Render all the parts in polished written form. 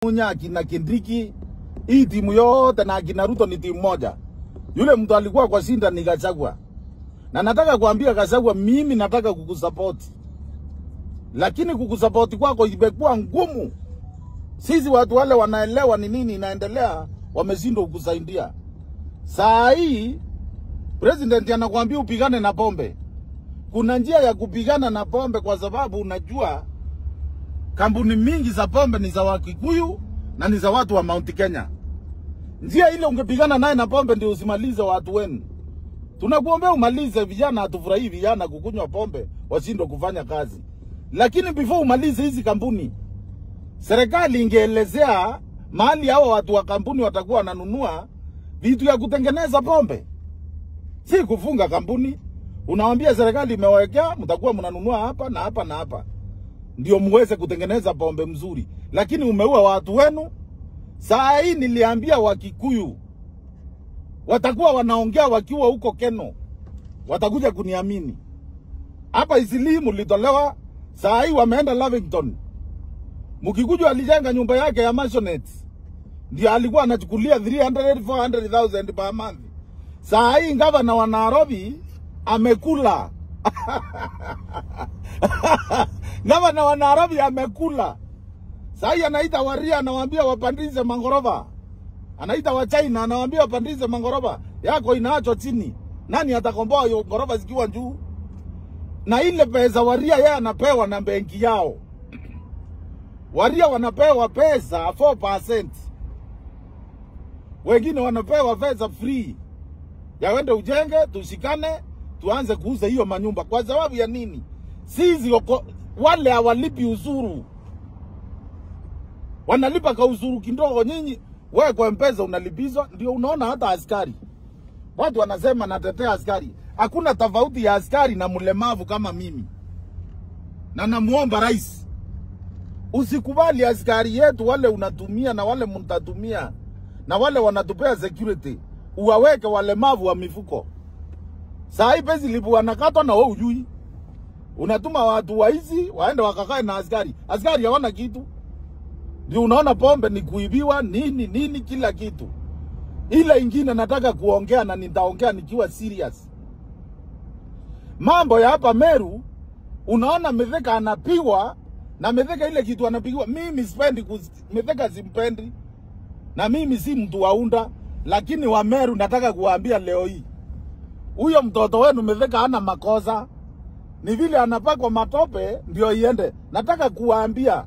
Munya, akina Kindiki, hii timu yote na akina Ruto ni timu moja. Yule mtu alikuwa kwa shinda ni Gachagua. Na nataka kuambia Gachagua, mimi nataka kukusupport. Lakini kukusupport kwako imekuwa ngumu. Sisi watu wale wanaelewa ni nini inaendelea, wameshindwa kukusaidia. Saa hii president anakuambia upigane na pombe. Kuna njia ya kupigana na pombe kwa sababu unajua kampuni mingi za pombe ni za Wakikuyu na ni za watu wa Mount Kenya. Njia ile ungepigana naye na pombe ndio usimalize watu wenu. Tunakuombea umalize vijana, hatufurahii vijana kukunywa pombe washindwe kufanya kazi. Lakini before umalize hizi kampuni, serikali ingeelezea mahali hawa watu wa kampuni watakuwa wananunua vitu ya kutengeneza pombe. Si kufunga kampuni. Unawaambia serikali imewawekea, mtakuwa mnanunua hapa na hapa na hapa, ndio muweze kutengeneza pombe mzuri. Lakini umeua watu wenu. Saa hii niliambia Wakikuyu watakuwa wanaongea wakiwa huko Keno, watakuja kuniamini. Hapa Isili mulitolewa, saa hii wameenda Lavington. Mkikuyu alijenga nyumba yake ya maisonette, ndio alikuwa anachukulia 300 400,000 per month. Saa hii gavana wa Nairobi amekula. Gavana wa Nairobi amekula. Saa hii anaita waria, anawaambia wapandize mangoroba. Anaita wa China, anawaambia wapandize mangoroba. Yako inaachwa chini. Nani atakomboa hiyo gorofa zikiwa juu? Na ile pesa waria yeye anapewa na benki yao. Waria wanapewa pesa 4%. Wengine wanapewa pesa free. Ya wende ujenge, tushikane, tuanze kuuza hiyo manyumba. Kwa sababu ya nini? Sisi wale hawalipi ushuru. Wanalipa kwa ushuru kidogo. Nyinyi wewe kwa M-Pesa unalipizwa, ndio unaona hata askari. Watu wanasema natetea askari. Hakuna tofauti ya askari na mlemavu kama mimi. Na namuomba rais, usikubali askari yetu wale unatumia na wale mtatumia na wale wanatupea security, uwaweke walemavu wa mifuko. Saa hii pesa lipu wanakatwa na wewe hujui. Unatuma watu waizi waende wakakae na askari. Askari hawana kitu. Ndio unaona pombe ni kuibiwa nini nini kila kitu. Ile ingine nataka kuongea na nitaongea nikiwa serious. Mambo ya hapa Meru, unaona Mithika anapigwa na Mithika ile kitu anapigwa. Mimi sipendi Mithika, simpendi. Na mimi si mtu waunda, lakini wa Meru nataka kuwaambia leo hii. Huyo mtoto wenu Mithika hana makosa. Ni vile anapakwa matope ndio iende. Nataka kuwaambia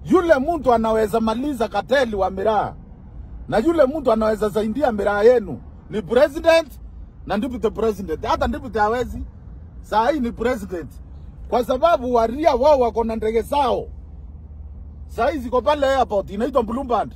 yule mtu anaweza maliza kateli wa miraa na yule mtu anaweza saidia miraa yenu ni president na deputy president. Hata deputy hawezi. Saa hii ni president. Kwa sababu waria wao wako na ndege zao. Saa hii ziko pale airport inaitwa Bluebird.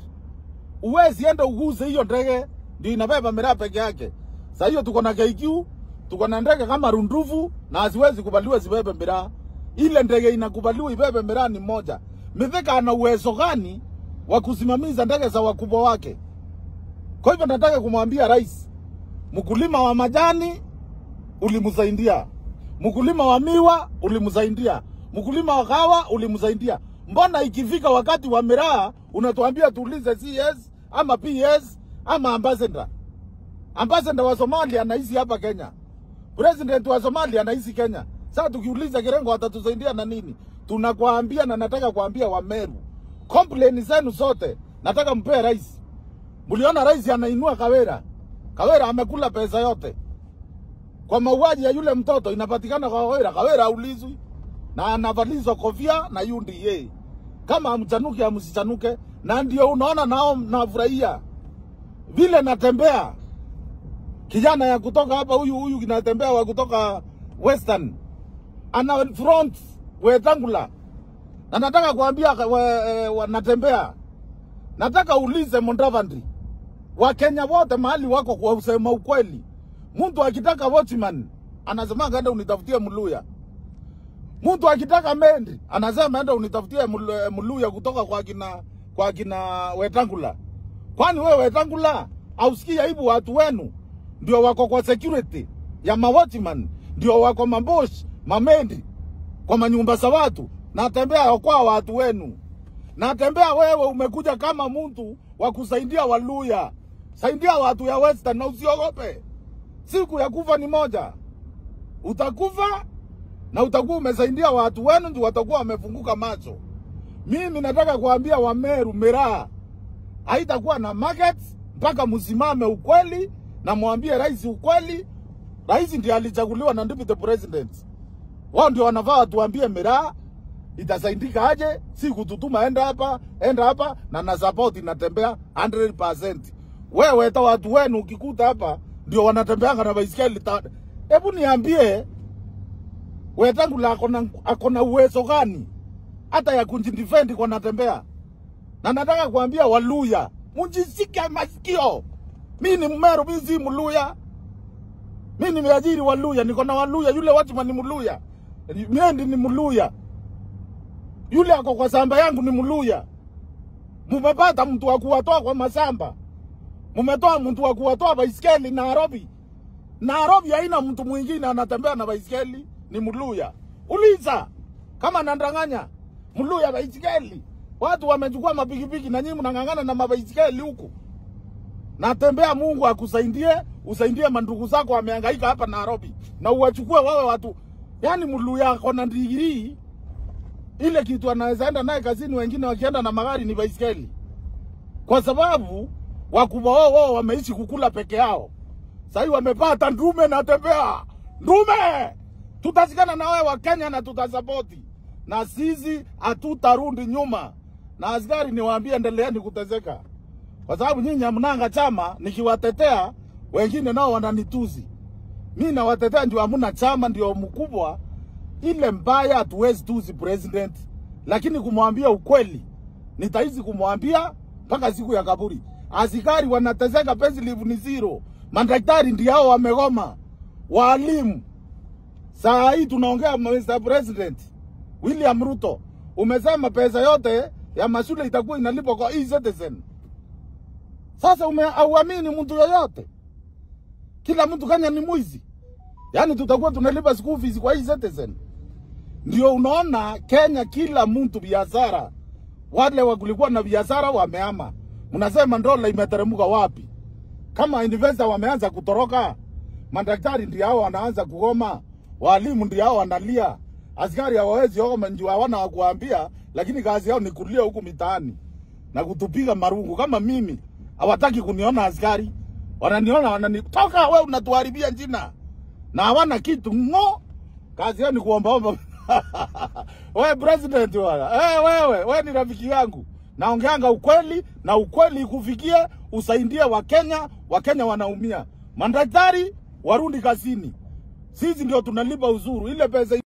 Uwezi enda uguze hiyo ndege, ndio inabeba miraa peke yake. Saa hiyo tuko na KQ, tuko na ndege kama rundufu na haziwezi kubaliwa zibebe miraa. Ile ndege inakubaliwa ibebe miraa ni moja. Mithika ana uwezo gani wa kusimamiza ndege za wakubwa wake? Kwa hivyo nataka kumwambia rais, mkulima wa majani ulimsaidia, mkulima wa miwa ulimsaidia, mkulima wa kahawa ulimsaidia. Mbona ikifika wakati wa miraa unatuambia tuulize CS ama PS ama ambassador? Ambassador wa Somalia anaishi hapa Kenya. President wa Somalia anaishi Kenya. Sasa tukiuliza Kirengo atatusaidia na nini? Tunakuambia na nataka kuambia wa Meru, complain zenu zote nataka mpee rais. Mliona rais anainua Kawera. Kawera amekula pesa yote. Kwa mauaji ya yule mtoto inapatikana kwa Kawera. Kawera haulizwi na anavalizwa kofia na UDA. Kama amchanuke amsichanuke, na ndio unaona nao nafurahia. Vile natembea kijana ya kutoka hapa huyu kinatembea wa kutoka Western ana front Wetangula. Na nataka kuambia natembea. Nataka ulize Mudavadi. Wakenya wote mahali wako kwa usema ukweli. Mtu akitaka watchman anasema enda unitafutie Mluya. Mtu akitaka mendi anasema enda unitafutie Mluya kutoka kwa kina Wetangula. Kwani wewe Wetangula hausikii aibu? Watu wenu ndio wako kwa security ya mawatchman, ndio wako mambosh, mamendi kwa manyumba za watu. Natembea kwa watu wenu. Natembea wewe umekuja kama mtu wa kusaidia Waluya. Saidia watu ya Western na usiogope. Siku ya kufa ni moja. Utakufa na utakuwa umesaidia watu wenu, ndio watakuwa wamefunguka macho. Mimi nataka kuambia Wameru, miraa haitakuwa na market mpaka msimame ukweli na mwambie rais ukweli. Rais ndiye alichaguliwa na deputy president. Wao ndio wanafaa tuambie miraa itasaidika aje, si kututuma enda hapa, enda hapa na support inatembea 100%. Wewe hata watu wenu ukikuta hapa ndio wanatembeanga na baiskeli. Hebu niambie Wetangula akona uwezo gani hata ya kujidefend kwa natembea? Na nataka kuambia Waluya, mjisike masikio. Mimi ni Mmeru, mimi si Mluya. Mimi nimeajiri Waluya, niko na Waluya, yule watchman ni Mluya. Mimi ni Mluya. Yule ako kwa samba yangu ni Mluya. Mumepata mtu wa kuwatoa kwa masamba. Mumetoa mtu wa kuwatoa baiskeli Nairobi. Nairobi haina mtu mwingine anatembea na baiskeli, ni Mluya. Uliza kama nandanganya. Mluya baiskeli. Watu wamechukua mapikipiki na nyinyi mnang'ang'ana na mabaiskeli huku. Natembea, Mungu akusaidie, usaidie mandugu zako wamehangaika hapa Nairobi. Na uwachukue wawe watu. Yaani Mluya akona degree, ile kitu anaweza enda naye kazini, wengine wakienda na magari ni baiskeli. Kwa sababu wakubwa wao wameishi kukula peke yao. Sasa wamepata ndume na tembea. Ndume! Tutashikana na wewe wa Kenya na tutasapoti. Na sisi hatutarundi nyuma. Na askari niwaambie, endeleeni kuteseka. Kwa sababu nyinyi hamnanga chama, nikiwatetea wengine nao wananituzi. Mimi nawatetea ndio hamna chama, ndio mkubwa. Ile mbaya hatuwezi tuzi president, lakini kumwambia ukweli nitaizi kumwambia mpaka siku ya kaburi. Askari wanateseka, pesa ni zero. Madaktari ndio hao wamegoma. Walimu. Saa hii tunaongea, Mr. President William Ruto, umesema pesa yote ya mashule itakuwa inalipwa kwa e-citizen. Sasa umeamini mtu yoyote? Kila mtu Kenya ni mwizi. Yaani tutakuwa tunalipa school fees kwa e-citizen. Ndio unaona Kenya kila mtu biashara. Wale wakulikuwa na biashara wamehama. Mnasema dola imeteremka wapi? Kama investor wameanza kutoroka, madaktari ndio hao wanaanza kugoma, walimu ndio hao wanalia, askari hawawezi ogoma ndio hawana wa kuambia, lakini kazi yao ni kulia huku mitaani na kutupiga marungu. Kama mimi hawataki kuniona askari, wananiona wananitoka, wewe unatuharibia jina. Na hawana kitu ngo, kazi yao ni kuombaomba. Wewe president wala, wewe ni rafiki yangu. Naongeanga ukweli na ukweli ikufikie, usaidie Wakenya. Wakenya wanaumia. Madaktari warundi kazini. Sisi ndio tunalipa uzuru ile pesa.